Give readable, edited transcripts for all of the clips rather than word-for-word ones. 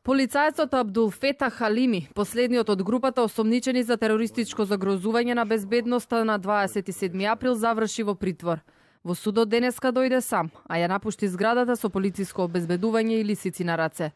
Полицајецот Абдул Фетах Халими, последниот од групата осомничени за терористичко загрозување на безбедноста на 27 април, заврши во притвор. Во судот денеска дојде сам, а ја напушти зградата со полициско обезбедување и лисици на раце.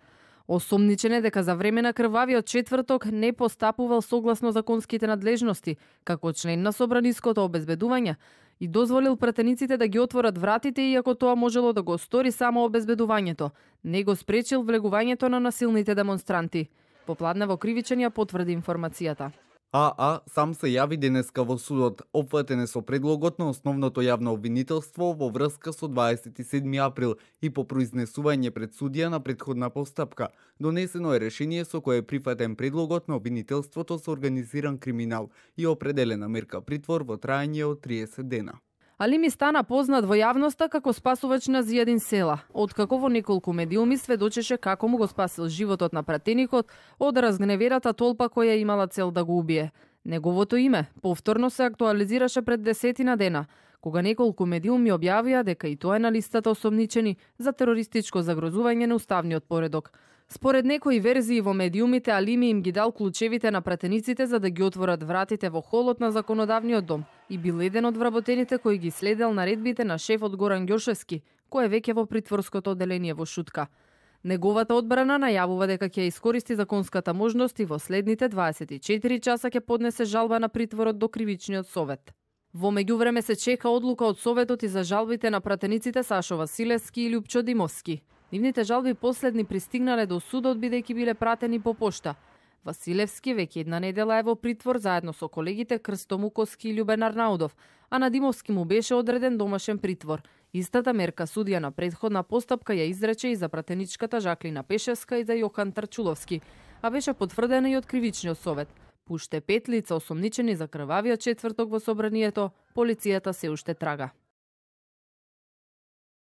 Осомничен е дека за време на крвавиот четврток не постапувал согласно законските надлежности, како член на собраниското обезбедување, и дозволил пратениците да ги отворат вратите, иако тоа можело да го стори само обезбедувањето. Не го спречил влегувањето на насилните демонстранти. Попладне во кривичен ја потврди информацијата. АА сам се јави денеска во судот, опфатен е со предлогот на основното јавно обвинителство во врска со 27 април и по произнесување пред судија на претходна постапка. Донесено е решение со кое е прифатен предлогот на обвинителството со организиран криминал и определена мерка притвор во трајање од 30 дена. Халими стана познат во јавноста како спасувач на Зијадин села, откако во неколку медиуми сведочеше како му го спасил животот на пратеникот од разгневерата толпа која имала цел да го убие. Неговото име повторно се актуализираше пред 10 дена, кога неколку медиуми објавија дека и тоа е на листата осомничени за терористичко загрозување на уставниот поредок. Според некои верзии во медиумите, Халими им ги дал клучевите на пратениците за да ги отворат вратите во холот на законодавниот дом и бил еден од вработените кои ги следел наредбите на шефот Горан Ѓошевски, кој е веќе во притворското одделение во Шутка. Неговата одбрана најавува дека ќе искористи законската можност и во следните 24 часа ќе поднесе жалба на притворот до кривичниот совет. Во меѓувреме се чека одлука од советот и за жалбите на пратениците Сашо Василевски и Љупчо Димовски. Нивните жалби последни пристигнале до судот бидејќи биле пратени по пошта. Василевски веќе една недела е во притвор заедно со колегите Крсто Муковски и Љубен Арнаудов, а на Димовски му беше одреден домашен притвор. Истата мерка судија на претходна постапка ја изрече и за пратеничката Жаклина Пешевска и за Јохан Тарчуловски, а беше потврдена и од кривичниот совет. Пуште 5 лица осомничени за крвавиот четврток во собранието, полицијата се уште трага.